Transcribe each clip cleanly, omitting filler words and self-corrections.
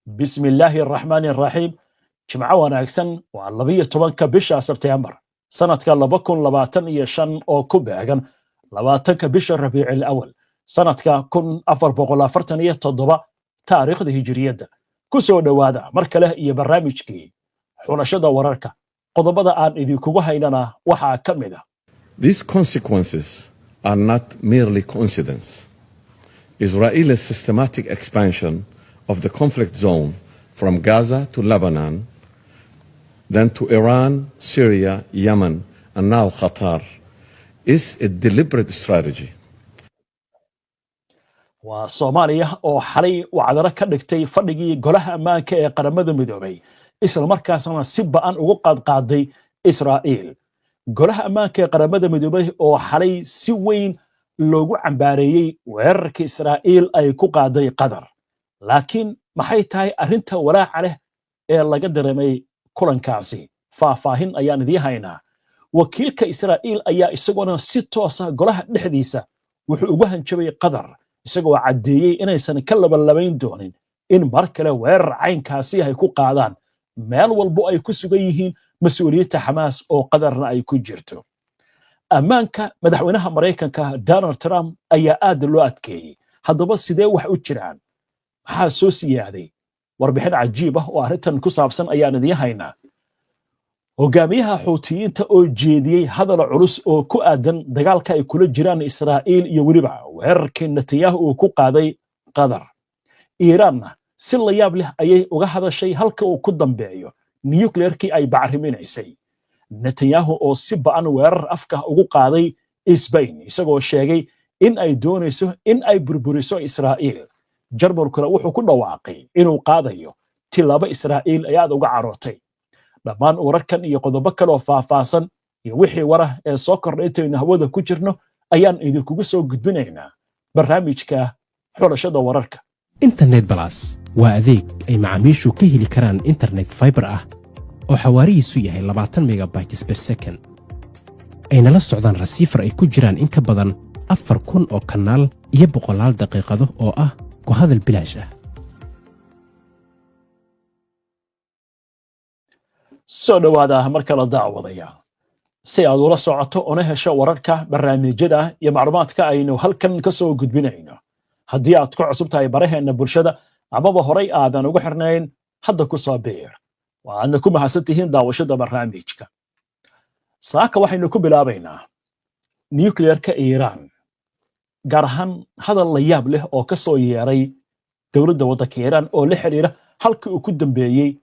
Bismi illaahi araxmaani araxiim. Jimco wanaagsan. Waa 12-ka bisha Sebteembar sanadka 2025 oo ku beegan 20-ka bisha Rabiicil Awal sanadka 1447 taariikhda Hijiriyadda. Ku soo dhowaada mar kale iyo barnaamijkii Xulashada Wararka. Qodobada aan idinkugu haynana waxaa ka mid ah: These consequences are not merely coincidence. Israel's systematic expansion of the conflict zone from Gaza to Lebanon, then to Iran, Syria, Yemen, and now Qatar is a deliberate strategy. Waa Soomaaliya oo xalay wacdaro ka dhigtay fadhigii Golaha Ammaanka ee Qaramada Midoobay, islamarkaasna si ba'an ugu qaadqaaday Israa'iil. Golaha Ammaanka ee Qaramada Midoobay oo xalay si weyn loogu cambaareeyey weerarka Israa'iil ay ku qaaday Qatar. Laakiin maxay tahay arrinta walaaca leh ee laga dareemay kulankaasi? Faahfaahin ayaan idiin haynaa. Wakiilka Israa'iil ayaa isaguna si toosa golaha dhexdiisa wuxuu ugu hanjabay Qatar, isagoo caddeeyey inaysan ka labalabayn doonin in mar kale weerar caynkaasi ay ku qaadaan meel walbo ay ku sugan yihiin mas-uuliyiinta Xamaas, oo Qatarna ay ku jirto. Ammaanka madaxweynaha Maraykanka Donald Trump ayaa aad loo adkeeyey. Haddaba sidee wax u jiraan? Maxaa soo siyaaday? Warbixin cajiib ah oo arrintan ku saabsan ayaan idiin haynaa. Hogaamiyaha Xuutiyiinta oo jeediyey hadal culus oo ku aadan dagaalka ay kula jiraan Israa'iil iyo weliba weerarkii Netanyahu uu ku qaaday Qatar. Iiraanna si la yaab leh ayay uga hadashay halka uu ku dambeeyo nukleerkii ay bacriminaysay. Netanyahu oo si ba'an weerar afka ugu qaaday Sbain, isagoo sheegay in ay doonayso in ay burburiso Israa'iil. Jarmalkuna wuxuu ku dhawaaqay inuu qaadayo tilaabo Israa'iil ay aad uga carootay. Dhammaan wararkan iyo qodobo kale oo faahfaahsan iyo wixii warah ee soo kordhay intaynu hawada ku jirno ayaan idinkugu soo gudbinaynaa barnaamijka Xulashada Wararka. Internet Plus waa adeeg ay macaamiishu ka heli karaan internet fiber ah oo xawaarihiisu yahay 20 megabytes per second, ayna la socdaan receiver ay ku jiraan in ka badan 4000 oo kanaal iyo boqolaal daqiiqado oo ah ku hadal bilaash ah. Soo dhowaada mar kale, daawadaya. Si aad ula socoto una hesho wararka, barnaamijyada iyo macluumaadka aynu halkan ka soo gudbinayno, haddii aad ku cusub tahay baraheenna bulshada amaba horay aadan ugu xirnayn, hadda ku soo biir. Waadna ku mahadsan tihiin daawashada barnaamijka. Saaka waxaynu ku bilaabaynaa nukleerka Iiraan, gaar ahaan hadal la yaab leh oo ka soo yeeray dowladda waddanka Iiraan oo la xiriira halkii uu ku dambeeyey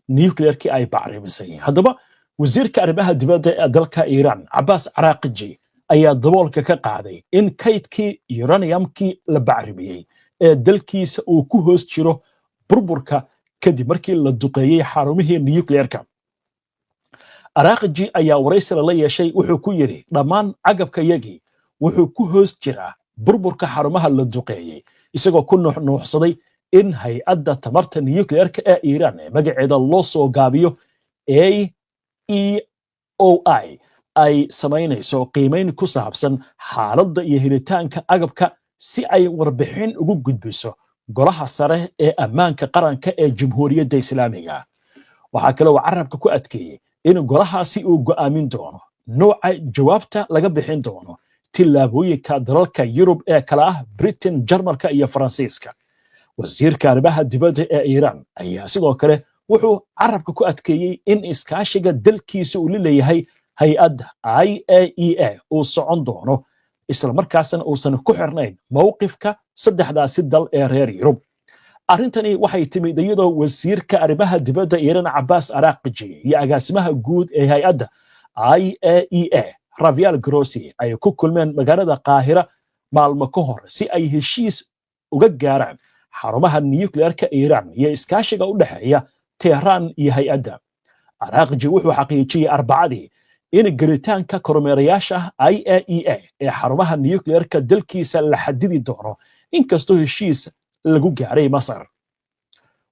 nukleerkii ay bacrimisay. Haddaba wasiirka arrimaha dibadda ee dalka Iiraan, Cabaas Caraaqiji, ayaa daboolka ka qaaday in kaydkii uraniumkii la bacrimiyey ee dalkiisa uu ku hoos jiro burburka, kadib markii la duqeeyey xarumihii nukleerka. Araaqiji ayaa waraysi lala yeeshay wuxuu ku yidhi: "Dhammaan agabkayagii wuxuu ku hoos jiraa burburka xarumaha la duqeeyey," isagoo ku nuuxnuuxsaday in hay-adda tamarta nukleerka ee Iiraan ee magaceeda loo soo gaabiyo AEOI ay samaynayso qiimayn ku saabsan xaaladda iyo helitaanka agabka, si ay warbixin ugu gudbiso Golaha Sare ee Ammaanka Qaranka ee Jamhuuriyadda Islaamiga. Waxaa kale oo carabka ku adkeeyey in golahaasi uu go'aamin doono nooca jawaabta laga bixin doono tillaabooyinka dalalka Yurub ee kala ah Britain, Jarmalka iyo Faransiiska. Wasiirka arrimaha dibadda ee Iiraan ayaa sidoo kale wuxuu carabka ku adkeeyey in iskaashiga dalkiisa uu la leeyahay hay-adda IAEA uu socon doono, islamarkaasna uusan ku xirnayn mowqifka saddexdaasi dal ee reer Yurub. Arrintani waxay timid iyadoo wasiirka arrimaha dibadda Iiraan, Cabaas Araaqiji, iyo agaasimaha guud ee hay-adda IAEA, Rafael Grossi, ay ku kulmeen magaalada Qaahira maalmo ka hor, si ay heshiis uga gaaraan xarumaha nukleerka Iiraan iyo iskaashiga u dhexeeya Tehraan iyo hay-adda. Araaqji wuxuu xaqiijiyey Arbacadii in gelitaanka kormeerayaasha IAEA ee xarumaha nukleerka dalkiisa la xadidi doono, inkastoo heshiis lagu gaaray Masar.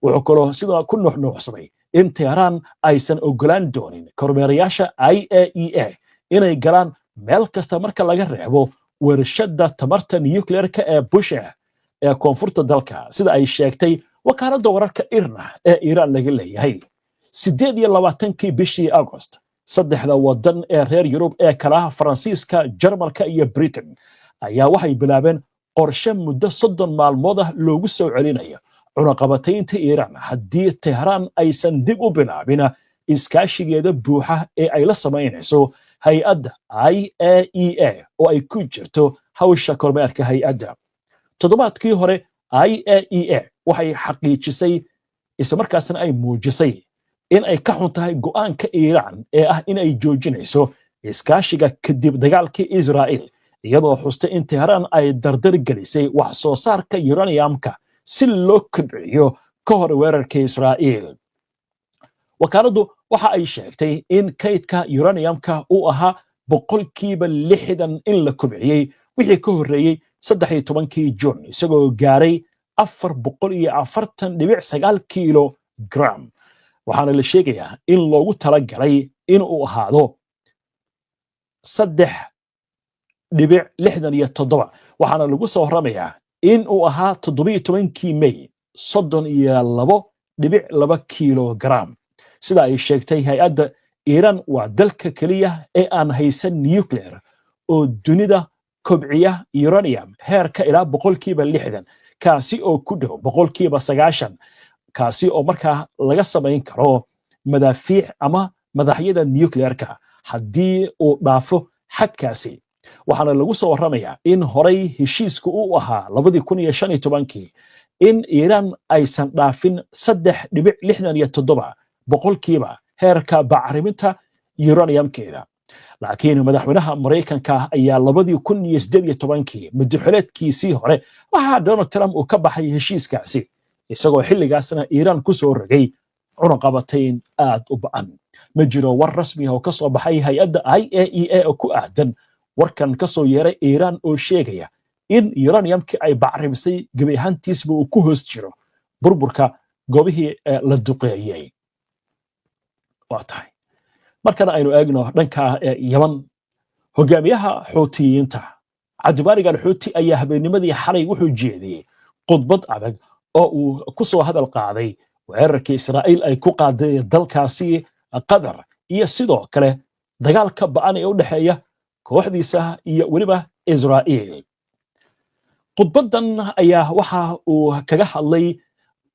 Wuxuu kaloo sidaa ku nuuxnuuxsaday in Tehraan aysan ogolaan doonin kormeerayaasha IAEA inay galaan meel kasta, marka laga reebo warshadda tamarta nukleerka ee Bushehr ee koonfurta dalka, sida ay sheegtay. Wakaaladda wararka IRNA ee Iiraan laga leeyahay, 28-kii bishii Agost, saddexda waddan ee reer Yurub ee kalaha Faransiiska, Jarmalka iyo Britain ayaa waxay bilaabeen qorshe muddo 30 maalmood ah loogu soo celinayo cunaqabataynta Iiraan haddii Tehraan aysan dib u bilaabin iskaashigeeda buuxa ee ay la samaynayso hay-adda IAEA, oo ay ku jirto hawsha kormeerka hay-adda. Toddobaadkii hore, IAEA waxay xaqiijisay islamarkaasna ay muujisay in ay ka xun tahay go'aanka Iiraan ee ah in ay joojinayso iskaashiga kadib dagaalkii Israa'iil, iyadoo xustay in Tehraan ay dardar gelisay wax soo saarka uraniumka si loo kobciyo ka hor weerarka Israa'iil. Wakaaladdu waxa ay sheegtay in kaydka uraniumka uu ahaa 60% in la kobciyey wixii ka horreeyey 13-kii Juun, isagoo gaaray 440.9 kilo gram, waxaana la sheegayaa in loogu talagalay in uu ahaado 3.67, waxaana lagu soo warramayaa in uu ahaa 17-kii May 32.2 kilogram, sida ay sheegtay hay-adda. Iiraan waa dalka keliya ee aan haysan nuclear oo dunida kobciya uranium heerka ilaa 60%, kaasi oo ku dhow 90%, kaasi oo markaa laga samayn karo madaafiic ama madaxyada nuclearka haddii uu dhaafo xadkaasi. Waxaana lagu soo warramayaa in horay heshiisku u ahaa 2015-kii in Iiraan aysan dhaafin 3.67% heerka bacriminta uraniumkeeda, laakiin madaxweynaha Maraykanka ayaa 2018-kii muddaxileedkiisii hore waxaa Donald Trump uu ka baxay heshiiskaasi, isagoo xilligaasna Iiraan ku soo rogay cunaqabatayn aad u ba'an. Ma jiro war rasmi ah oo ka soo baxay hay-adda IAEA oo ku aadan warkan ka soo yeeray Iiraan oo sheegaya in uraniumkii ay bacrimisay gebi ahaantiisba uu ku hoos jiro burburka goobihii la duqeeyey. Waa tahay, markana aynu eegno dhanka Yaman. Hogaamiyaha Xuutiyiinta Cabdimaalig Alxuuti ayaa habeennimadii xalay wuxuu jeediyey khudbad adag oo uu ku soo hadal qaaday weerarkii Israa'iil ay ku qaaday dalkaasi Qatar iyo sidoo kale dagaalka ba'an ee u dhexeeya kooxdiisa iyo weliba Israa'iil. Khudbaddan ayaa waxa uu kaga hadlay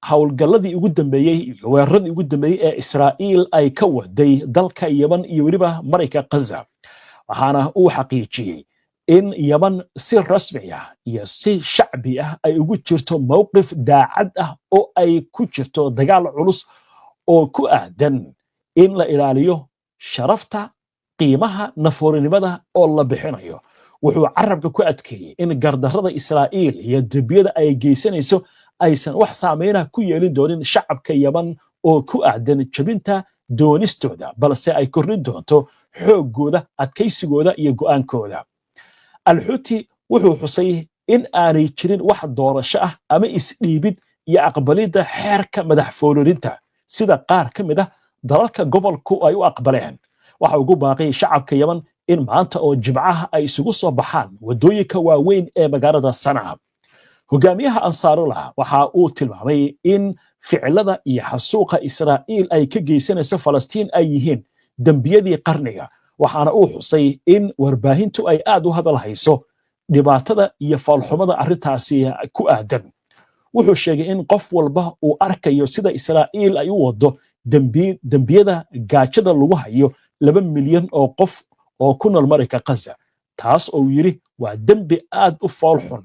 howlgalladii ugu dambeeyey iyo weeraradii ugu dambeeyey ee Israa'iil ay ka waday dalka Yeman iyo weliba marayka Ghaza, waxaana uu xaqiijiyey in Yeman si rasmi ah iyo si shacbi ah ay ugu jirto mowqif daacad ah oo ay ku jirto dagaal culus oo ku aadan in la ilaaliyo sharafta, qiimaha nafoorinimada oo la bixinayo. Wuxuu carabka ku adkeeyey in gardarrada Israa'iil iyo dembiyada ay geysanayso aysan wax saameyna ku yeelin doonin shacabka Yeman oo ku aadan jebinta doonistooda, balse ay kordhin doonto xooggooda, adkaysigooda iyo go'aankooda. Alxuuti wuxuu xusay in aanay jirin wax doorasho ah ama isdhiibid iyo aqbalidda xeerka madax foolorinta, sida qaar ka mid ah dalalka gobolku ay u aqbaleen. Waxa ugu baaqay shacabka Yeman in maanta oo Jimcaha ay isugu soo baxaan waddooyinka waaweyn ee magaalada Sanca. Hogaamiyaha Ansaarullah waxa uu tilmaamay in ficilada iyo xasuuqa Israa'iil ay ka geysanayso Falastiin ay yihiin dembiyadii qarniga, waxaana uu xusay in warbaahintu ay aad u hadal hayso dhibaatada iyo foolxumada arrintaasi ku aadan. Wuxuu sheegay in qof walba uu arkayo sida Israa'iil ay u wado dembiyada gaajada lagu hayo 2 milyan oo qof oo ku nool marayka Ghaza, taas oo yidhi waa dembi aad u fool xun.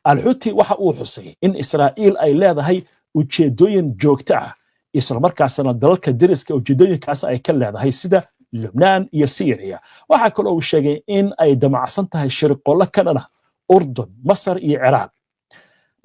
Alxuti waxa uu xusay in Israa'iil ay leedahay ujeeddooyin joogto ah, islamarkaasna dalalka deriska ujeeddooyinkaas ay ka leedahay, sida Lubnaan iyo Syriya. Waxaa kaloo uu sheegay in ay damacsan tahay shirqollo ka dhana Urdun, Masar iyo Ciraaq.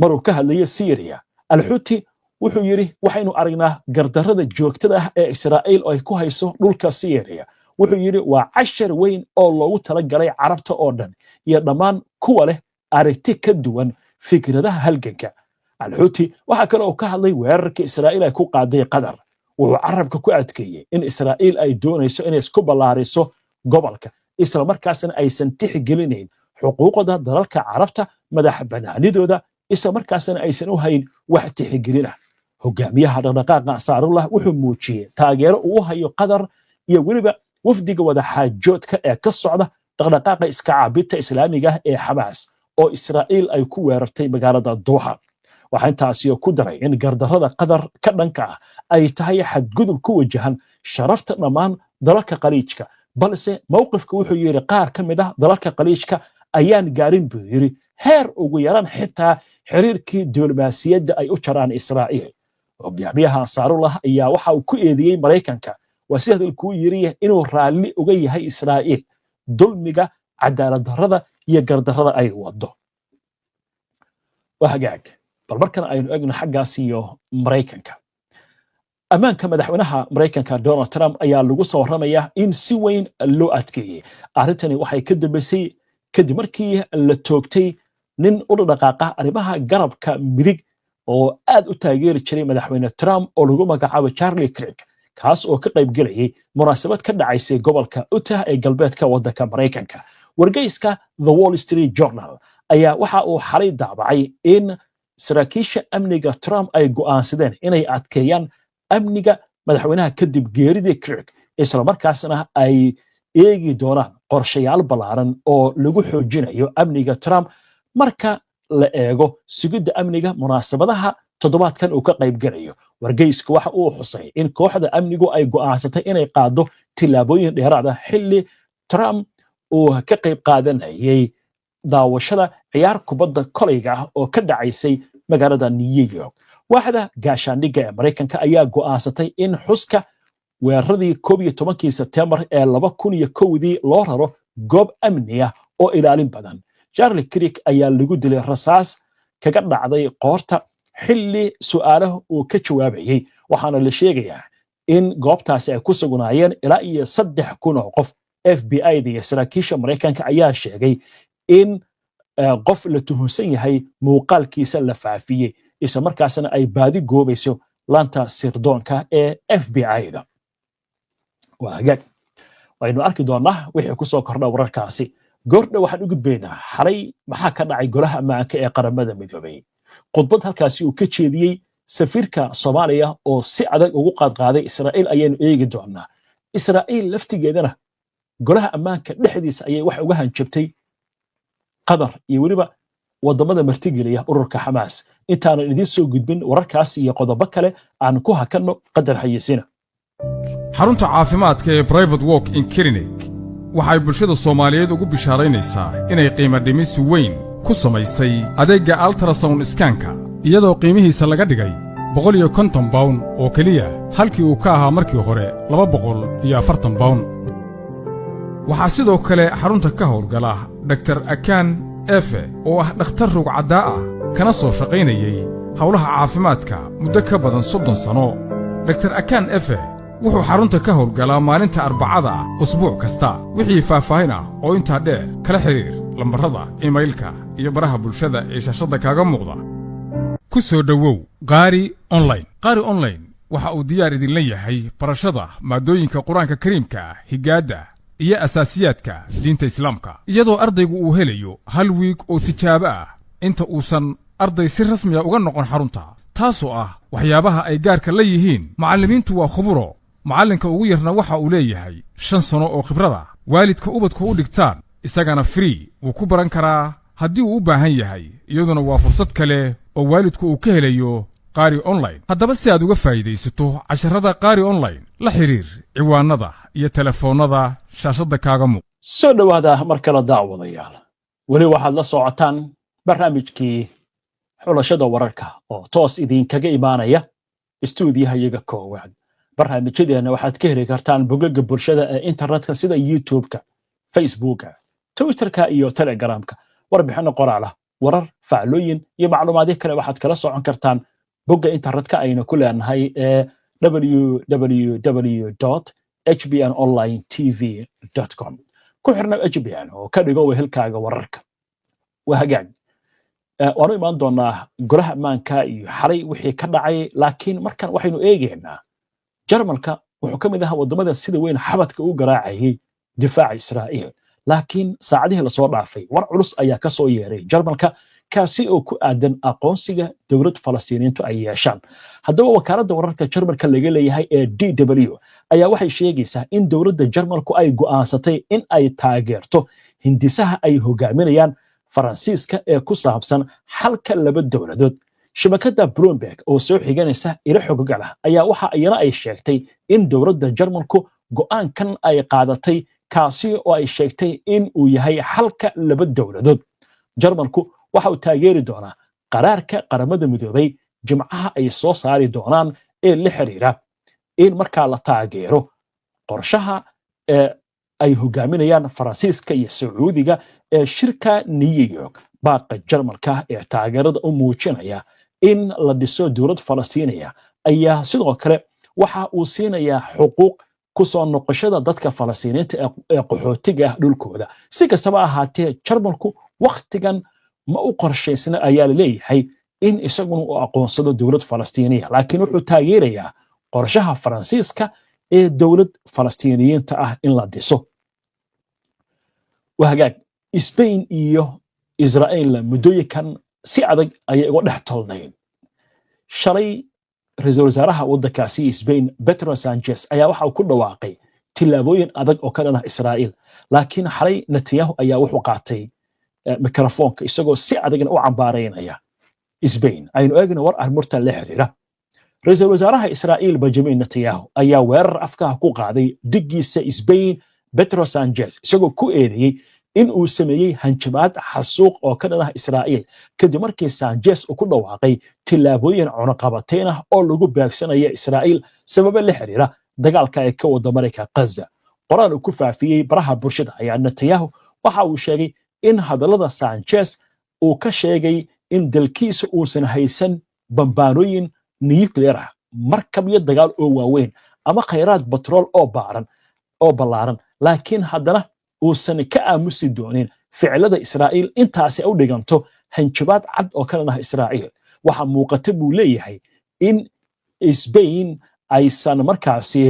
Maruu ka hadlayay Syriya, Alxuti wuxuu yidhi: "Waxaynu aragnaa gardarrada joogtada ah ee Israa'iil ay ku hayso dhulka Syriya." Wuxuu yidhi waa cashar weyn oo loogu talagalay Carabta oo dhan iyo dhammaan kuwa leh aragti ka duwan fikradaha halganka. Alxuti waxaa kale oo ka hadlay weerarka Israa'iil ay ku qaaday Qatar. Wuxuu carabka ku adkeeyey in Israa'iil ay doonayso inay isku ballaariso gobolka, islamarkaasna aysan tixgelinayn xuquuqda dalalka Carabta, madax banaanidooda. Isla markaasna aysan u hayn wax tixgelin ah. Hogaamiyaha dhaqdhaqaaqa Ansaarullah wuxuu muujiyey taageero uu u hayo Qatar iyo weliba wafdiga wadaxaajoodka ee ka socda dhaqdhaqaaqa iska caabinta Islaamiga ah ee Xamaas oo Israa'iil ay ku weerartay magaalada Duuxa. Waxaa intaasi ku daray in gardarrada Qatar ka dhanka ah ay tahay xadgudub ku wajahan sharafta dhammaan dalalka Khaliijka, balse mowqifka wuxuu yidhi qaar ka mid ah dalalka Khaliijka ayaan gaarin, buu yidhi, heer ugu yaran xitaa xiriirkii diblomaasiyadda ay u jaraan Israa'iil. Hogaamiyaha Ansaarullah ayaa waxa uu ku eedeeyey Maraykanka, waa si hadalkuu yiri, inuu raalli uga yahay Israa'iil dulmiga, cadaalad darrada iyo gardarrada ay wado. Waa hagaag, bal markan aynu egno xaggaas iyo Maraykanka. Ammaanka madaxweynaha Maraykanka Donald Trump ayaa lagu soo warramayaa in si weyn loo adkeeyey. Arrintani waxay ka dambeysay kadib markii la toogtay nin u dhaqaaqa arrimaha garabka midig oo aad u taageeri jiray madaxweyne Trump oo lagu magacaabo Charlie Kirk, kaas oo ka qayb gelayay munaasabad ka dhacaysay gobolka Utah ee galbeedka waddanka Maraykanka. Wargeyska The Wall Street Journal ayaa waxa uu xalay daabacay in saraakiisha amniga Trump ay go'aansadeen inay adkeeyaan amniga madaxweynaha kadib geeridii Kirk, islamarkaasna ay eegi doonaan qorshayaal ballaaran oo lagu xoojinayo amniga Trump marka la eego sugidda amniga munaasabadaha toddobaadkan uu ka qayb gelayo. Wargeysku waxa uu xusay in kooxda amnigu ay go'aansatay inay qaado tillaabooyin dheeraad ah xilli Trump uu ka qayb qaadanayay daawashada ciyaar kubadda kolayga ah oo ka dhacaysay magaalada New York. Waaxda gaashaandhigga ee Maraykanka ayaa go'aansatay in xuska weeraradii 11-kii Sebtembar ee 2001-dii loo raro goob amni ah oo ilaalin badan. Charlie Kirk ayaa lagu dilay rasaas kaga dhacday qoorta xilli su'aalaha uu ka jawaabayey, waxaana la sheegayaa in goobtaasi ay ku sugnaayeen ilaa iyo 3000 oo qof. FBI da iyo saraakiisha Maraykanka ayaa sheegay in qof la tuhunsan yahay muuqaalkiisa la faafiyey, isla markaasna ay baadi goobayso laanta sirdoonka ee FBI da. Waa hagaag, waynu arki doonaa wixii ku soo kordha wararkaasi. Goordha waxaan u gudbaynaa xalay maxaa ka dhacay Golaha Ammaanka ee Qaramada Midoobay, khudbad halkaasi uu ka jeediyey safiirka Soomaaliya oo si adag ugu qaadqaaday Israa'iil ayaynu eegi doonaa. Israa'iil laftigeedana Golaha Ammaanka dhexdiisa ayay wax uga hanjabtay Qatar iyo weliba waddamada martigeliya ururka Xamaas. Intaanan idiin soo gudbin wararkaas iyo qodobo kale, aan ku hakanno qadar xayeysiina. Xarunta caafimaadka ee Private Walk in Clinic waxay bulshada Soomaaliyeed ugu bishaaraynaysaa inay qiimo dhimis weyn ku samaysay adeegga ultrasound scan-ka, iyadoo qiimihiisa laga dhigay £150 oo keliya, halkii uu ka ahaa markii hore £240. Waxaa sidoo kale xarunta ka howlgala Dhaktar Akaan Efe oo ah dhakhtar rugcaddaa ah, kana soo shaqaynayey howlaha caafimaadka muddo ka badan 30 sanno. Dhaktar Akaan Efe wuxuu xarunta ka howlgalaa maalinta Arbacada ah usbuuc kasta. Wixii faahfaahin ah oo intaa dheer, kala xidhiir lambarrada, email-ka iyo baraha bulshada ee shaashadda kaaga muuqda. Ku soo dhowow Qaari Online. Qaari Online waxa uu diyaar idinla yahay barashada maaddooyinka Qur-aanka Kariimka ah, higaadda iyo asaasiyaadka diinta Islaamka, iyadoo ardaygu uu helayo hal wiig oo tijaabo ah inta uusan arday si rasmiya uga noqon xarunta. Taasoo ah waxyaabaha ay gaarka la yihiin. Macallimiintu waa khuburo, macallinka ugu yarna waxa uu leeyahay 5 sano oo khibrada. Waalidka ubadku u dhigtaan isagana free wuu ku baran karaa haddii uu u baahan yahay, iyaduna waa fursad kale oo waalidku uu ka helayo Qaari Online. Haddaba si aad uga faa'iidaysato casharrada Qaari Online, la xidhiir ciwaannada iyo telefoonnada shaashadda kaaga muuq. Soo dhowaada mar kale, daawadayaal. Weli waxaad la socotaan barnaamijkii Xulashada Wararka oo toos idinkaga imaanaya istuudiyaha iyaga koowaad. Barnaamijyadeenna waxaad ka heli kartaan bogagga bulshada ee internetka sida YouTube-ka, Facebooka, Twitterka iyo Telegramka. Warbixinno qoraal ah, warar, faclooyin iyo macluumaadyo kale waxaad kala socon kartaan bogga internetka aynu ku leenahay ee www hbn online tv com. Ku xirna HBN oo ka dhigo wehelkaaga wararka. Waa hagaag, waanu imaan doonaa Golaha Ammaanka iyo xalay wixii ka dhacay, laakiin markan waxaynu eegaynaa Jarmalka. Wuxuu ka mid ahaa waddamada sida weyn xabadka u garaacayay difaaca Israa'iil, laakiin saacadihii lasoo dhaafay war culus ayaa ka soo yeeray Jarmalka. Kaasi oo ku aadan aqoonsiga dowlad Falastiiniyiintu ay yeeshaan. Haddaba, wakaaladda wararka Jarmalka laga leeyahay ee DW ayaa waxay sheegaysaa in dowladda Jarmalku ay go'aansatay in ay taageerto hindisaha ay hogaaminayaan Faransiiska ee ku saabsan xalka laba dowladood. Shabakadda Bloomberg oo soo xiganaysa ilo xogogal ah ayaa waxa iyana ay sheegtay in dowladda Jarmalku go'aankan ay qaadatay, kaasi oo ay sheegtay in uu yahay xalka laba dowladood. Jarmalku waxa uu taageeri doonaa qaraarka Qaramada Midoobay Jimcaha ay soo saari doonaan ee la xiriira in markaa la taageero qorshaha ee ay hogaaminayaan Faransiiska iyo Sacuudiga ee shirka New York. Baaqa Jarmalka ee taageerada u muujinaya in la dhiso dowlad Falastiiniya ayaa sidoo kale waxa uu siinayaa xuquuq ku soo noqoshada dadka Falastiiniyiinta ee qaxootiga ah dhulkooda. Si kastaba ahaatee, Jarmalku wakhtigan ma u qorshaysna ayaa la leeyahay in isaguna uu aqoonsado dowlad Falastiiniya, laakiin wuxuu taageerayaa qorshaha Faransiiska ee dowlad Falastiiniyiinta ah in la dhiso. Waa hagaag. Spain iyo Israa'iilna muddooyinkan si adag ayay uga dhex tolnayd. Shalay ra-iisul wasaaraha waddankaasi Spain, Pedro Sanchez, ayaa waxa uu ku dhawaaqay tillaabooyin adag oo ka dhan ah Israa'iil, laakiin xalay Netanyahu ayaa wuxuu qaatay mikrofoonka isagoo si adagna u cambaaraynaya Spain. Aynu eegno war armurta la xiriira. Ra-iisul wasaaraha Israa'iil Benjamin Netanyahu ayaa weerar afkaha ku qaaday dhiggiisa Spain, Pedro Sanchez, isagoo ku eedeeyey in uu sameeyey hanjabaad xasuuq oo ka dhan ah Israa'iil, kadib markii Sanchez uu ku dhawaaqay tillaabooyin cunaqabatayn ah oo lagu beegsanaya Israa'iil sababo la xiriira dagaalka ay ka wada Marayka Gaza. Qoraal uu ku faafiyey baraha bulshada ayaa Netanyahu waxa uu sheegay in hadallada Sanchez uu ka sheegay in dalkiisa uusan haysan bambaanooyin nuclear ah, markabyo dagaal oo waaweyn ama khayraad batrool oo baaran oo ballaaran, laakiin haddana uusan ka aamusi doonin ficilada Israa'iil. Intaasi u dhiganto hanjabaad cad oo ka dhan ah Israa'iil. Waxaa muuqata, buu leeyahay, in Spain aysan markaasi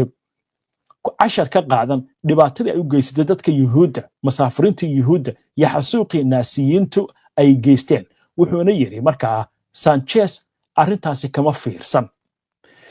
cashar ka qaadan dhibaatadii ay u geysatay dadka Yuhuudda, masaafiriinta Yuhuudda iyo xasuuqii Naasiyiintu ay geysteen. Wuxuuna yidhi markaa Sanchez arrintaasi kama fiirsan.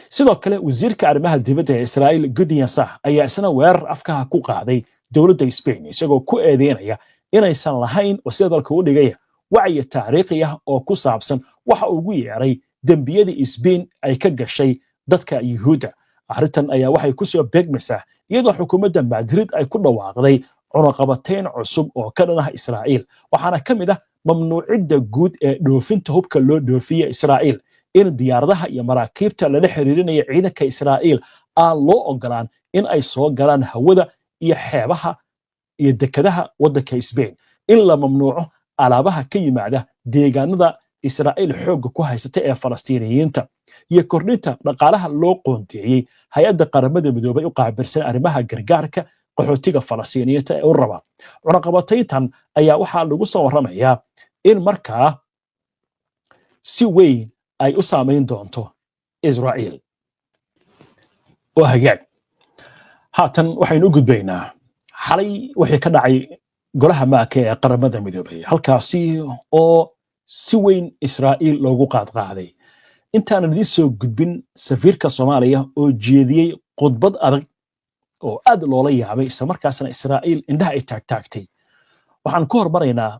Sidoo kale, wasiirka arrimaha dibadda ee Israa'iil, Gideon Saar, ayaa isna weerar afkaha ku qaaday dowladda Spain, isagoo ku eedeynaya inaysan lahayn oo sida dalka u dhigaya wacyi taariikhi ah oo ku saabsan waxa ugu yeeray dembiyadii Spain ay ka gashay dadka Yuhuudda. Arrintan ayaa waxay ku soo beegmaysaa iyadoo xukuumadda Madrid ay ku dhawaaqday cunaqabatayn cusub oo ka dhan ah Israa'iil, waxaana ka mid ah mamnuucidda guud ee dhoofinta hubka loo dhoofiya Israa'iil, in diyaaradaha iyo maraakiibta lala xiriirinaya ciidanka Israa'iil aan loo ogolaan in ay soo galaan hawada iyo xeebaha iyo dekadaha waddanka Spain, in la mamnuuco alaabaha ka yimaada deegaanada Israa'iil xoogga ku haysata ee Falastiiniyiinta, iyo kordhinta dhaqaalaha loo qoondeeyey hay-adda Qaramada Midoobay u qaabilsan arrimaha gargaarka qaxootiga Falastiiniyiinta ee u raba. Cunaqabatayntan ayaa waxaa lagu soo warramayaa in markaa si weyn ay u saamayn doonto Israa'iil. Oo hagaag, haatan waxaynu u gudbaynaa xalay wixii ka dhacay Golaha Ammaanka ee Qaramada Midoobay, halkaasi oo si weyn Israa'iil loogu qaadqaaday. Intaanan idiin soo gudbin safiirka Soomaaliya oo jeediyey khudbad adag oo aad loola yaabay, islamarkaasna Israa'iil indhaha ay taagtaagtay, waxaan ku hormaraynaa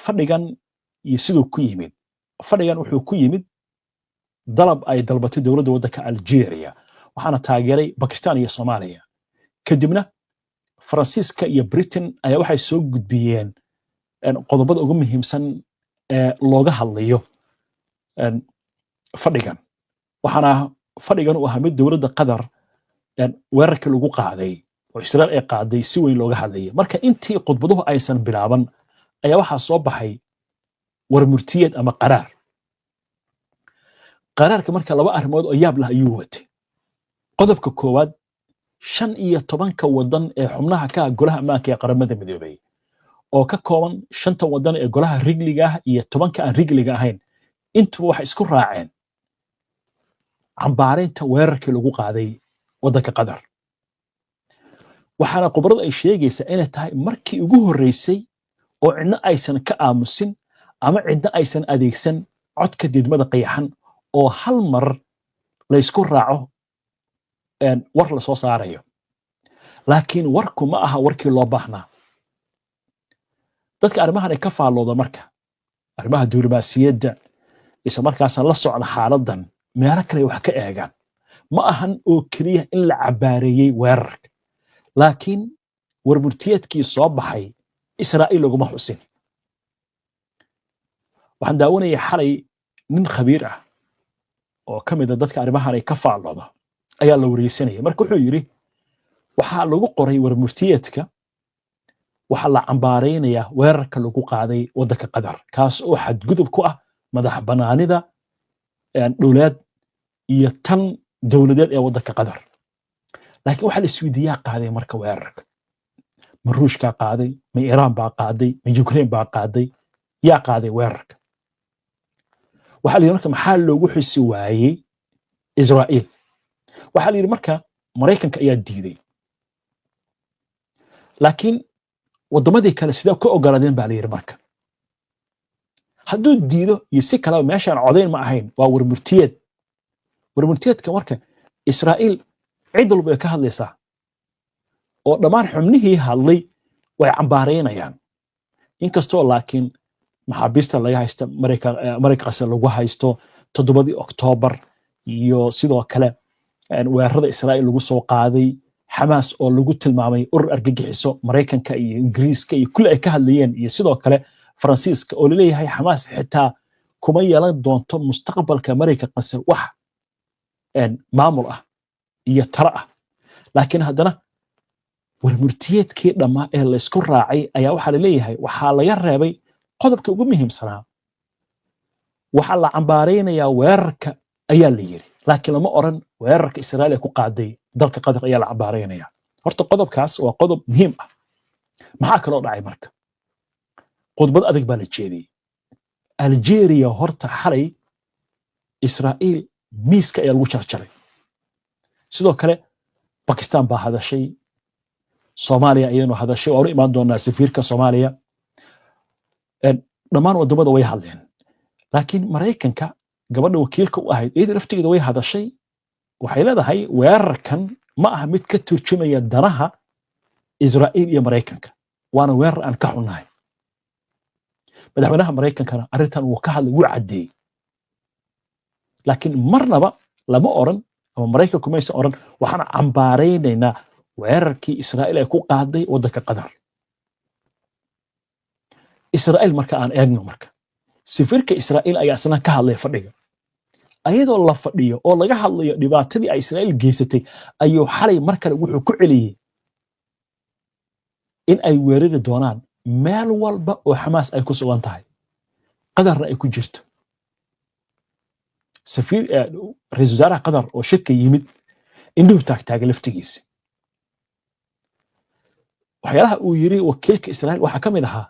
fadhigan iyo siduu ku yimid. Fadhigan wuxuu ku yimid dalab ay dalbatay dowladda waddanka Algeria, waxaana taageeray Bakistan iyo Soomaaliya. Kadibna Faransiiska iyo Britain ayaa waxay soo gudbiyeen qodobada ugu muhiimsan ee looga hadlayo fadhigan, waxaana fadhigan uu ahaa mid dowladda Qatar weerarkii lagu qaaday oo Israel ay qaaday si weyn looga hadlayay. Marka intii khudbaduhu aysan bilaaban ayaa waxaa soo baxay war murtiyeed ama qaraar. Qaraarka marka laba arrimood oo yaab leh ayuu watay. Qodobka koowaad, 15-ka waddan ee xubnaha ka ah Golaha Ammaanka ee Qaramada Midoobay, oo ka kooban shanta waddan ee golaha rigliga ah iyo 10-ka aan rigliga ahayn, intuba waxay isku raaceen cambaaraynta weerarkii lagu qaaday waddanka Qatar. Waxaana khubaradu ay sheegaysaa inay tahay markii ugu horreysay oo cidna aysan ka aamusin Ama cidna aysan adeegsan codka diidmada qayaxan oo hal mar laysku raaco war la soo saarayo. Laakiin warku ma aha warkii loo baahnaa. Dadka arrimahan ay ka faallooda marka arrimaha diblomaasiyadda, isla markaasna la socda xaaladdan, meelo kale wax ka eegaan. Ma ahan oo keliya in la cabaareeyey weerarka, laakiin warmurtiyeedkii soo baxay Israa'iil laguma xusin. Waxaan daawanayay xalay nin khabiir ah oo ka mid a dadka arrimahan ay ka faallooda ayaa la wareysanaya. Marka wuxuu yidhi, waxaa lagu qoray warmurtiyeedka, waxaa la cambaaraynayaa weerarka lagu qaaday waddanka Qatar, kaas oo xadgudub ku ah madax bannaanida dhuleed iyo tan dowladeed ee waddanka Qatar. Laakiin waxaa la isweydiiyaa, qaaday marka weerarka ma Ruushkaa qaaday, ma Iiraan baa qaaday, ma Ukraine baa qaaday? Yaa qaaday weerarka? Waxaa la yidhi, marka maxaa loogu xusi waayey Israa'iil? Waxaa la yidhi, marka Maraykanka ayaa diiday. Laakiin waddamadii kale sidee ku ogolaadeen baa la yidhi. Marka hadduu diido iyo si kaleba, meeshaan codayn ma ahayn, waa warmurtiyeed. Warmurtiyeedka marka Israa'iil cid walba way ka hadlaysaa oo dhammaan xubnihii hadlay way cambaaraynayaan, inkastoo laakiin maxaabiista laga haysta Maraykankaas lagu haysto 7-dii Oktoobar iyo sidoo kale weerarada Israa'iil lagu soo qaaday, Xamaas oo lagu tilmaamay urur argagixiso, Maraykanka iyo Ingiriiska iyo kulli ay ka hadlayeen, iyo sidoo kale Faransiiska oo laleeyahay Xamaas xitaa kuma yeelan doonto mustaqbalka Maraykanka qase wax maamul ah iyo talo ah. Laakiin haddana warmurtiyeedkii dhammaa ee laysku raacay ayaa waxaa laleeyahay waxaa laga reebay qodobka ugu muhiimsanaa. Waxaa la cambaaraynayaa weerarka ayaa la yiri, laakiin lama oran weerarka Israa'iil ay ku qaaday dalka Qatar ayaa la cambaaraynaya. Horta qodobkaas waa qodob muhiim ah. Maxaa kaloo dhacay marka? Khudbad adag baa la jeediyey. Algeria horta xalay Israa'iil miiska ayaa lagu jarjaray. Sidoo kale Bakistan baa hadashay, Soomaaliya iyaduna hadashay, waanu imaan doonaa safiirka Soomaaliya. Dhammaan waddamada way hadleen, laakiin Maraykanka gabadha wakiilka u ahayd iyada laftigeeda way hadashay. Waxay leedahay, weerarkan ma aha mid ka turjumaya danaha Israa'iil iyo Maraykanka, waana weerar aan ka xunnahay. Madaxweynaha Maraykankana arrintan wuu ka hadlay, wuu caddeeyey, laakiin marnaba lama oran ama Maraykanku maysan oran waxaan cambaaraynaynaa weerarkii Israa'iil ay ku qaaday waddanka Qatar. Israa'iil marka aan eegno, marka safiirka Israa'iil ayaa isna ka hadlaya fadhiga. Ayadoo la fadhiyo oo laga hadlayo dhibaatadii ay Israa'iil geysatay ayuu xalay mar kale wuxuu ku celiyey in ay weerari doonaan meel walba oo Xamaas ay ku sugan tahay, Qatarna ay ku jirto. Safiir, ra-iisul wasaaraha Qatar oo shirka yimid indhuhu taagtaaga laftigiisa. Waxyaalaha uu yiri wakiilka Israa'iil waxaa ka mid ahaa,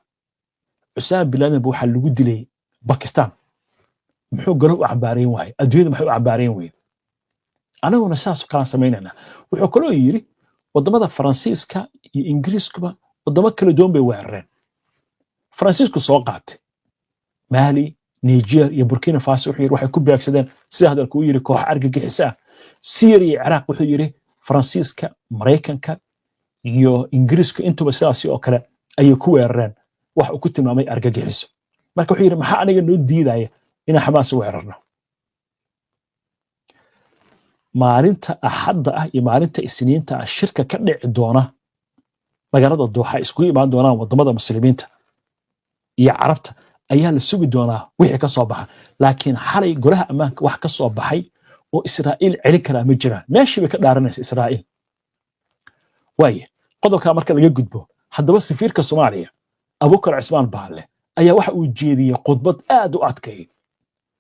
Cusaama bin Laden ba waxaa lagu dilay Bakistan, muxuu galo u cambaarayn waaye? Adduunyada maxay u cambaarayn weyde? Anaguna saas kalaan samaynayna. Wuxuu kaloo yiri, waddamada Faransiiska iyo Ingiriiskuba waddamo kala duwan bay weerareen. Faransiisku soo qaatay Mali, Niger iyo Burkina Faso. Wuxuu yiri waxay ku beegsadeen, sida hadalka uu yiri, koox argagixisa ah. Syria iyo Ciraaq, wuxuu yiri, Faransiiska, Maraykanka iyo Ingiriisku intuba sidaasi oo kale ayay ku weerareen wax uu ku tilmaamay argagixiso. Marka wuxuu yidhi, maxaa aniga noo diidaya inaan Xamaas weerarno? Maalinta Axadda ah iyo maalinta Isniinta ah shirka ka dhici doona magaalada Dooxa, iskugu imaan doonaan wadamada Muslimiinta iyo Carabta, ayaa la sugi doonaa wixii ka soo baxa. Laakiin xalay golaha ammaanka wax ka soo baxay oo Israa'iil celin karaa ma jiraan. Meeshii bay ka dhaaranaysa Israa'iil. Waaye, qodobkaa marka laga gudbo, haddaba safiirka Soomaaliya Abukar Cismaan Baalle ayaa waxa uu jeediyey khudbad aad u adkay,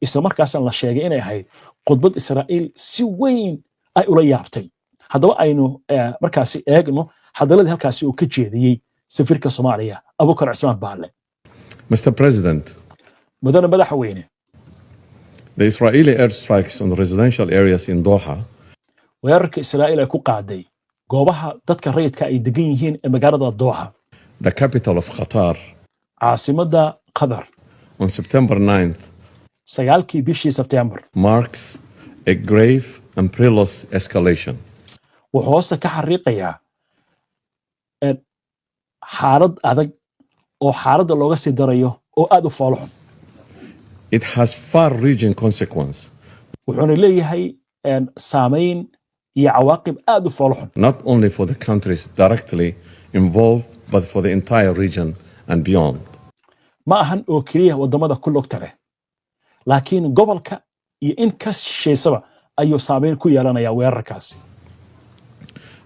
isla markaasna la sheegay inay ahayd khudbad Israa'iil si weyn ay ula yaabtay. Haddaba aynu markaasi eegno hadaladii halkaasi uu ka jeediyey safiirka Soomaaliya Abukar Cismaan Baalle. Mr. President, Mudane madaxweyne, the Israeli airstrikes on residential areas in Doha weerarka Israa'iil ay ku qaaday goobaha dadka rayidka ay degan yihiin ee magaalada Dooxa, the capital of Qatar, caasimadda Qatar, on September 9th 9-kii bishii Sebteembar marks a grave and perilous escalation. Wuxuu hoosta ka xariiqayaa xaalad adag oo xaaladda looga sii darayo oo aad u foolxun. It has far reaching consequence, Wuxuuna leeyahay saamayn iyo cawaaqib aad u foolxun, not only for the countries directly involved, but for the entire region and beyond. Ma ahan oo keliya waddamada ku lugta leh, laakiin gobolka iyo in ka shisheysaba ayuu saamayn ku yeelanayaa weerarkaasi.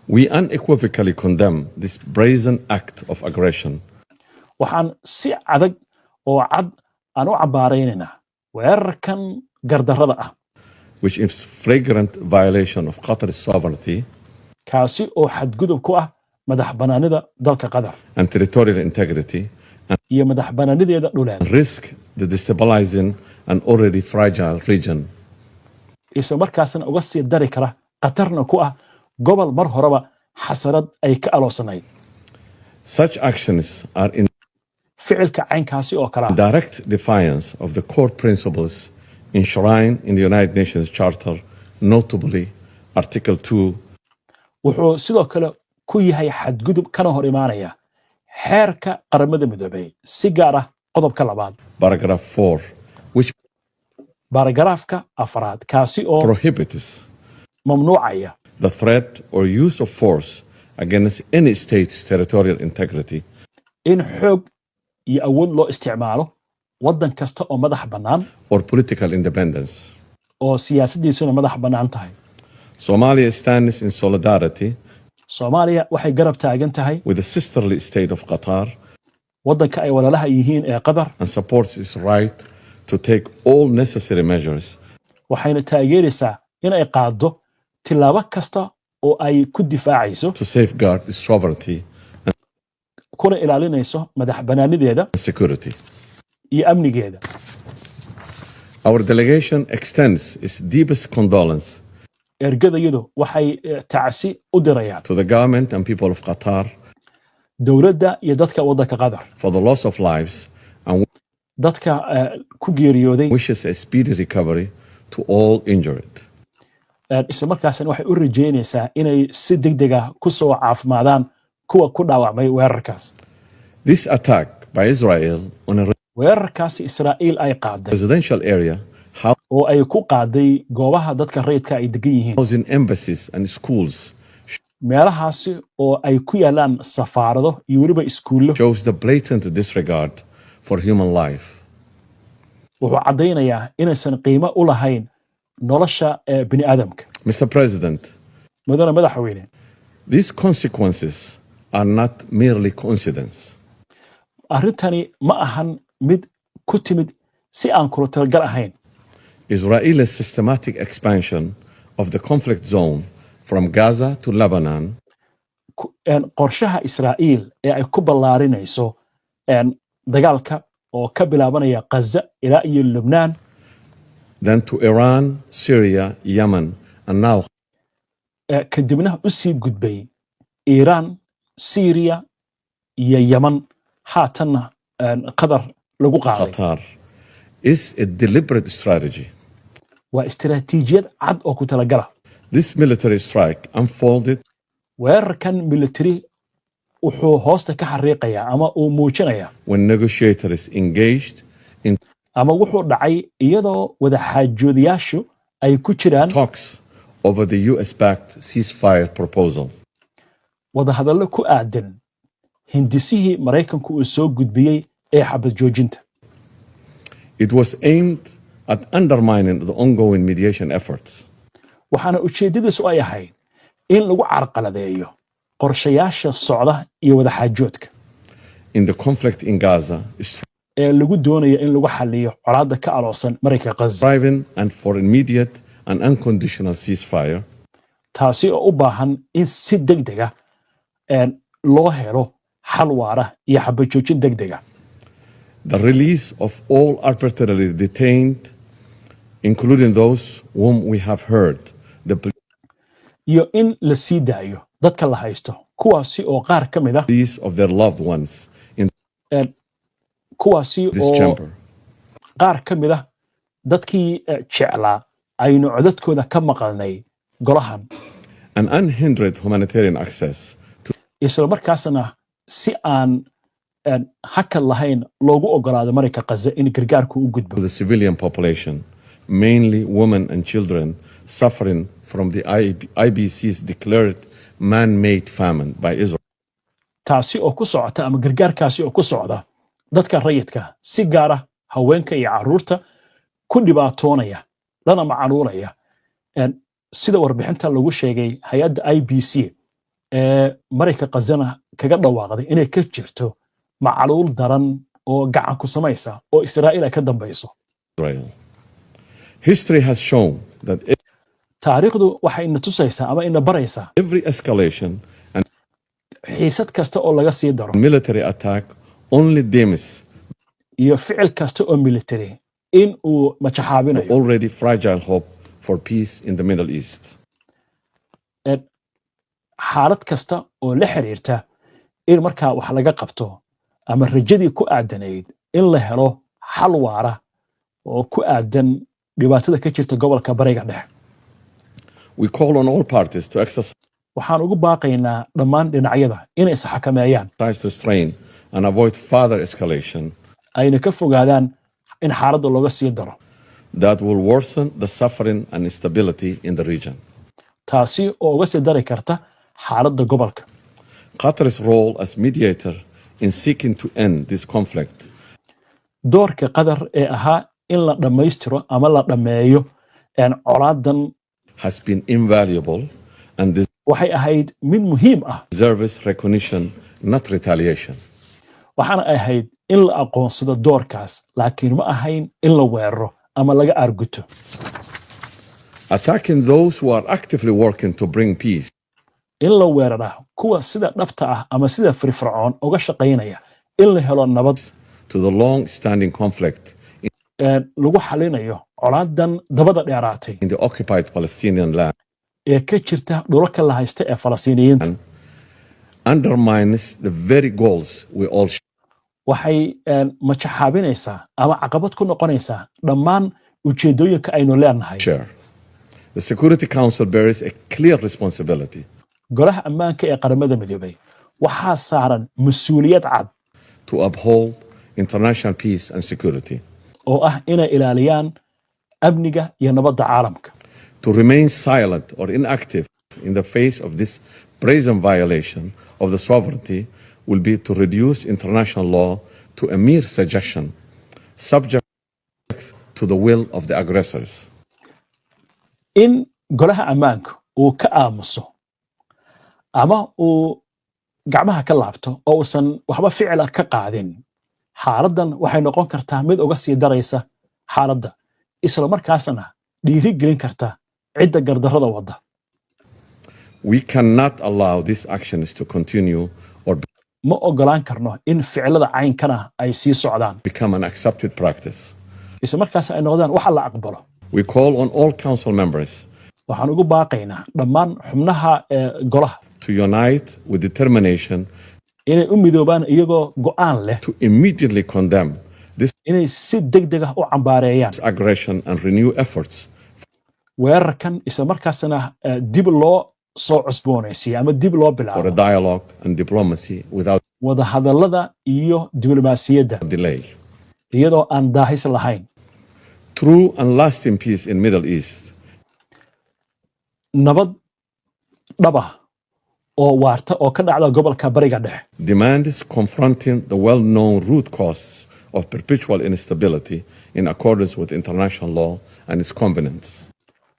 We unequivocally condemn this brazen act of aggression Waxaan si adag oo cad aan u cambaaraynaynaa weerarkan gardarrada ah, which is flagrant violation of Qatar's sovereignty kaasi oo xadgudub ku ah madax bannaanida dalka Qatar and territorial integrity and iyo madax bannaanideeda dhuleed, risk the destabilizing an already fragile region. Isla markaasna uga sii dari kara, khatarna ku ah gobol mar horeba xasarad ay ka aloosanayd. Such actions are in Ficilka caynkaasi oo kale ah direct defiance of the core principles enshrined in the United Nations Charter, notably Article 2, wuxuu sidoo kale ku yahay xadgudub kana hor imaanaya xeerka Qaramada Midoobey, si gaar ah qodobka 2aad, paragraph 4, which baaragaraafka 4aad, kaasi oo prohibits mamnuucaya the threat or use of force against any state's territorial integrity in xoog iyo awood loo isticmaalo waddan kasta oo madax bannaan or political independence. oo siyaasaddiisuna madax bannaan tahay. Somalia stands in solidarity Soomaaliya waxay garab taagan tahay with the sisterly state of Qatar waddanka ay walaalaha yihiin ee Qatar and supports its right to take all necessary measures waxayna taageeraysaa in ay qaaddo tillaabo kasta oo ay ku difaacayso to safeguard its sovereignty kuna ilaalinayso madax bannaanideeda and security. iyo amnigeeda. Our delegation extends its deepest condolence Ergadayadu waxay tacsi u dirayaan to the government and people of Qatar dowladda iyo dadka waddanka Qatar for the loss of lives and dadka ku geeriyooday, wishes a speedy recovery to all injured. Isla markaasna waxay u rajeynaysaa inay si degdeg ah ku soo caafimaadaan kuwa ku dhaawacmay weerarkaas. This attack by Israel on a Weerarkaasi Israa'iil ay qaaday residential area oo ay ku qaaday goobaha dadka rayidka ay degan yihiin, housing embassies and schools meelahaasi oo ay ku yaalaan safaarado iyo weliba iskuullo, shows the blatant disregard for human life. wuxuu caddaynayaa inaysan qiimo u lahayn nolosha ee bini aadamka. Mr. President, Mudane madaxweyne, these consequences are not merely coincidence. arrintani ma ahan mid ku timid si aan kula talagal ahayn. Israel's systematic expansion of the conflict zone from Gaza to Lebanon Qorshaha Israa'iil ee ay ku ballaarinayso dagaalka oo ka bilaabanaya Ghaza ilaa iyo Lubnaan, then to Iran, Syria, Yemen, and now kadibna u sii gudbay Iiraan, Syriya iyo Yeman, haatanna Qatar lagu qaaday, Qatar, is a deliberate strategy. waa istiraatiijiyad cad oo ku talagala. This military strike unfolded Weerarkan military wuxuu hoosta ka xariiqayaa ama uu muujinayaa when negotiators engaged in ama wuxuu dhacay iyadoo wadaxaajoodiyaashu ay ku jiraan talks over the US backed ceasefire proposal. wadahadallo ku aadan hindisihii Maraykanku uu soo gudbiyey ee xabad joojinta. It was aimed at undermining the ongoing mediation efforts. Waxaana ujeeddadiisu ay ahayd in lagu carqaladeeyo qorshayaasha socda iyo wadaxaajoodka in the conflict in Gaza, ee lagu doonayo in lagu xaliyo colaadda ka aloosan marinka Ghaza, striving and for immediate and unconditional ceasefire taasi oo u baahan in si deg dega loo helo xal waara iyo xabad joojin deg dega, the release of all arbitrarily detained, including those whom we have heard the iyo in la sii daayo dadka la haysto, kuwaasi oo qaar ka mid ah pleas of their loved ones in kuwaasi this oo chamber. Qaar ka mid ah dadkii jeclaa aynu codadkooda ka maqalnay golahan. And unhindered humanitarian access to Isla markaasna si aan hakad lahayn loogu ogolaado marinka Qaza in gargaarku u gudbo. the civilian population, mainly women and children suffering from the IBC's declared man-made famine by Israel. Taasi oo ku socota ama gargaarkaasi oo ku socda dadka rayidka, si gaara haweenka iyo carruurta ku dhibaatoonaya lana macaluulaya, sida warbixinta lagu sheegay hay-adda IBC ee marinka Qazana kaga dhawaaqday inay ka jirto macaluul daran oo gacan ku samaysa oo Israa'iil ay ka dambayso. History has shown that Taariikhdu waxay ina tusaysaa ama ina baraysaa every escalation and xiisad kasta oo laga sii daro military attack only dims iyo ficil kasta oo military in uu majaxaabinayo already fragile hope for peace in the Middle East. Xaalad kasta oo la xiriirta in markaa wax laga qabto ama rajadii ku aadanayd in la helo xal waara oo ku aadan dhibaatada ka jirta gobolka Bariga Dhexe. We call on all parties to exercise Waxaan ugu baaqaynaa dhammaan dhinacyada inay isxakameeyaan restraint and avoid further escalation ayna ka fogaadaan in xaaladda looga sii daro that will worsen the suffering and instability in the region. taasi oo uga sii dari karta xaaladda gobolka. Qatar's role as mediator in seeking to end this conflict Doorka Qatar ee ahaa in la dhammaystiro ama la dhammeeyo colaadan has been invaluable and waxay ahayd mid muhiim ah deserves recognition, not retaliation. waxaana ahayd in la aqoonsado doorkaas, laakiin ma ahayn in la weeraro ama laga aarguto. Attacking those who are actively working to bring peace In la weeraraa kuwa sida dhabta ah ama sida firfircoon uga shaqaynaya in la helo nabad to the long-standing conflict lagu xalinayo colaadan dabada dheeraatay in the occupied Palestinian land ee ka jirta dhulalka la haysta ee Falastiiniyiinta undermines the very goals we all waxay majaxaabinaysaa ama caqabad ku noqonaysaa dhammaan ujeedooyinka aynu leenahay. share. The Security Council bears a clear responsibility Golaha Ammaanka ee Qaramada Midoobay waxaa saaran mas-uuliyad cad to uphold international peace and security. oo ah inay ilaaliyaan amniga iyo nabadda caalamka. To remain silent or inactive in the face of this brazen violation of the sovereignty will be to reduce international law to a mere suggestion, subject to the will of the aggressors. In Golaha Ammaanka uu ka aamuso ama uu gacmaha ka laabto oo uusan waxba ficila ka qaadin xaaladdan waxay noqon kartaa mid uga sii daraysa xaaladda, isla markaasna dhiiri gelin karta cidda gardarrada wadda. We cannot allow these actions to continue or Ma ogolaan karno in ficilada caynkana ay sii socdaan become an accepted practice. isla markaas ay noqdaan waxa la aqbalo. We call on all council members Waxaan ugu baaqaynaa dhammaan xubnaha ee golaha to unite with determination inay u midoobaan iyagoo go'aan leh to immediately condemn this inay si degdeg ah u cambaareeyaan aggression and renew efforts weerarkan, isla markaasna dib loo soo cusboonaysiiyo ama dib loo for a bilaabo dialogue and diplomacy without wadahadallada iyo diblomaasiyadda delay. iyadoo aan daahis lahayn. True and lasting peace in Middle East Nabad dhaba oo waarta oo ka dhacda gobolka Bariga Dhexe demands confronting the well-known root causes of perpetual instability in accordance with international law and its covenants.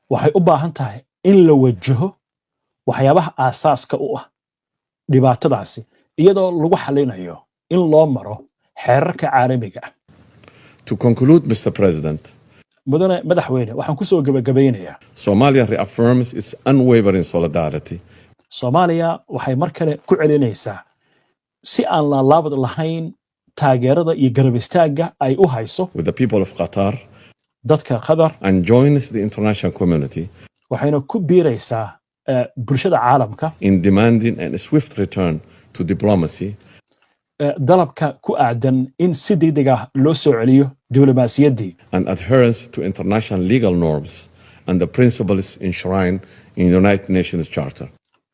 waxay u baahan tahay in la wajaho waxyaabaha aasaaska u ah dhibaatadaasi, iyadoo lagu xalinayo in loo maro xeerarka caalamiga ah. To conclude, Mr. President, Mudane madaxweyne, waxaan ku soo gebagabaynayaa Somalia reaffirms its unwavering solidarity Soomaaliya waxay mar kale ku celinaysaa si aan laalaabad lahayn taageerada iyo garab istaagga ay u hayso with the people of Qatar dadka Qatar and joins the international community waxayna ku biiraysaa bulshada caalamka in demanding a swift return to diplomacy Dalabka ku aadan in si degdeg ah loo soo celiyo diblomaasiyaddii and adherence to international legal norms and the principles enshrined in the United Nations Charter.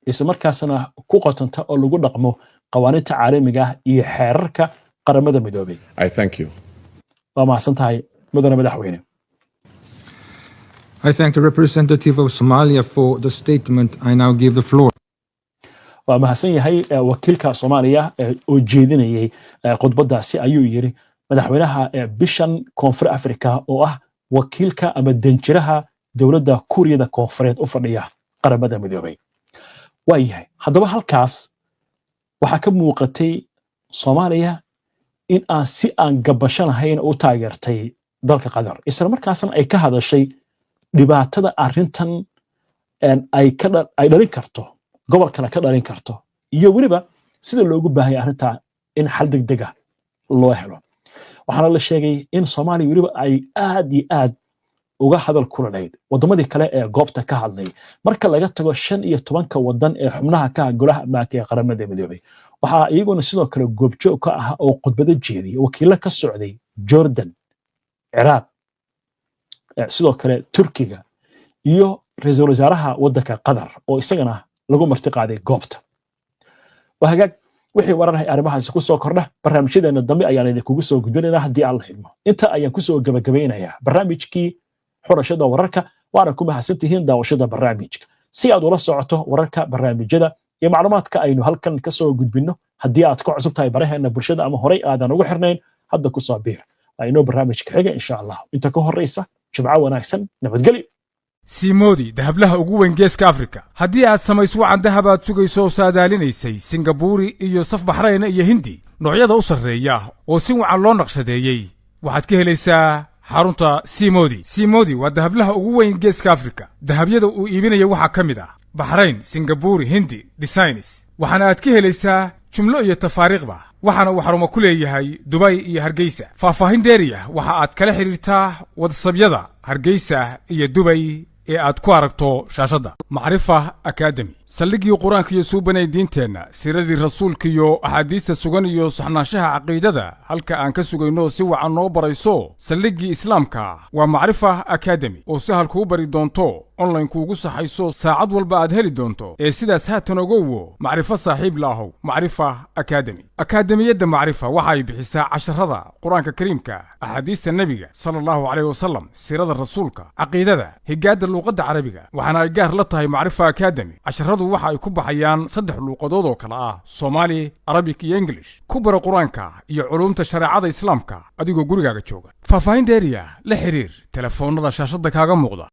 Isla markaasna ku qotanta oo lagu dhaqmo qawaaniinta caalamiga ah iyo xeerarka Qaramada Midoobay. I thank you. Waa mahadsan tahay, mudane madaxweyne. I thank the representative of Somalia for the statement. I now give the floor Waa mahadsan yahay wakiilka Soomaaliya oo jeedinayay khudbadaasi, ayuu yiri madaxweynaha bishan Koonfur Africa, oo ah wakiilka ama danjiraha dowladda Kuuriyada Koonfureed u fadhiya Qaramada Midoobay. Waa yahay, haddaba halkaas waxaa ka muuqatay Soomaaliya in aan si aan gabasho lahayn u taageertay dalka Qatar, isla markaasna ay ka hadashay dhibaatada arrintan ay dhalin karto, gobolkana ka dhalin karto, iyo weliba sida loogu baahanya arrintaa in xal degdega loo helo. Waxaana la sheegay in Soomaaliya weliba ay aad iyo aad uga hadal kulanayd waddamadii kale ee goobta ka hadlay, marka laga tago 15-ka waddan ee xubnaha ka ah Golaha Ammaanka ee Qaramada Midoobay. Waxaa iyaguna sidoo kale goobjoog ka ah oo khudbado jeediyay wakiilo ka socday Jordan, Ciraaq, sidoo kale Turkiga iyo ra-iisul wasaaraha waddanka Qatar oo isagana lagu marti qaaday goobta. Waa hagaag, wixii wararhay arrimahaasi ku soo kordha barnaamijyadeena dambe ayaan idinkugu soo gudbinaynaa haddii Alla idmo. Inta ayaan kusoo gabagabaynayaa barnaamijkii xulashada wararka, waana ku mahadsantihiin daawashada barnaamijka. Si aad ula socoto wararka, barnaamijyada iyo macluumaadka aynu halkan ka soo gudbinno, haddii aad ku cusub tahay baraheena bulshada ama horey aadan ugu xirnayn, hadda ku soo biir. Waa inoo barnaamijka xiga, insha Allah. Inta ka horreysa, jimco wanaagsan, nabadgelyo. Siimoodi, dahablaha ugu weyn Geeska Afrika. Haddii aad samayso wacan dahab aad sugayso oo saadaalinaysay, Singabuuri iyo saf Baxrayna iyo Hindi, noocyada u sarreeya oo si wacan loo naqshadeeyey, waxaad ka helaysaa xarunta Simodi. Simodi waa dahablaha ugu weyn Geeska Afrika. Dahabyada uu iibinaya waxaa ka mid ah Baxrayn, Singabuuri, Hindi designs, waxaana aad ka helaysaa jumlo iyo tafaariikhba. Waxaana uu xarumo ku leeyahay Dubay iyo Hargeysa. Faahfaahin dheeriya waxa aad kala xidhiirtaa WhatsAppyada Hargeysa iyo Dubay ee aad ku aragto shaashadda. Macrifa Academy, saldhiggii Qur-aanka iyo suubanay diinteenna, siiradii rasuulka iyo axaadiista sugan iyo saxnaanshaha caqiidada, halka aan ka sugayno si wacan noo barayso saldhiggii islaamka waa Macrifa Academy, oo sahal kuu bari doonto, online kuugu saxayso, saacad walba aad heli doonto. Ee sidaas haatan ogowo, Macrifo saaxiib laahow, Macrifa Academy. Akaademiyadda Macrifa waxa ay bixisaa casharada Qur-aanka Kariimka, axaadiista nebiga sala Allahu caleyh wasalam, siirada rasuulka, caqiidada, higaadda luuqadda Carabiga. Waxaana ay gaar la tahay Macrifa Academy. Casharadu waxa ay ku baxayaan saddex luuqadood oo kale ah Soomaali, Arabic iyo English. Ku baro Qur-aanka iyo culuumta shareecada Islaamka adigoo gurigaaga jooga. Faahfaahin dheeriya la xiriir telefoonnada shaashadda kaaga muuqda.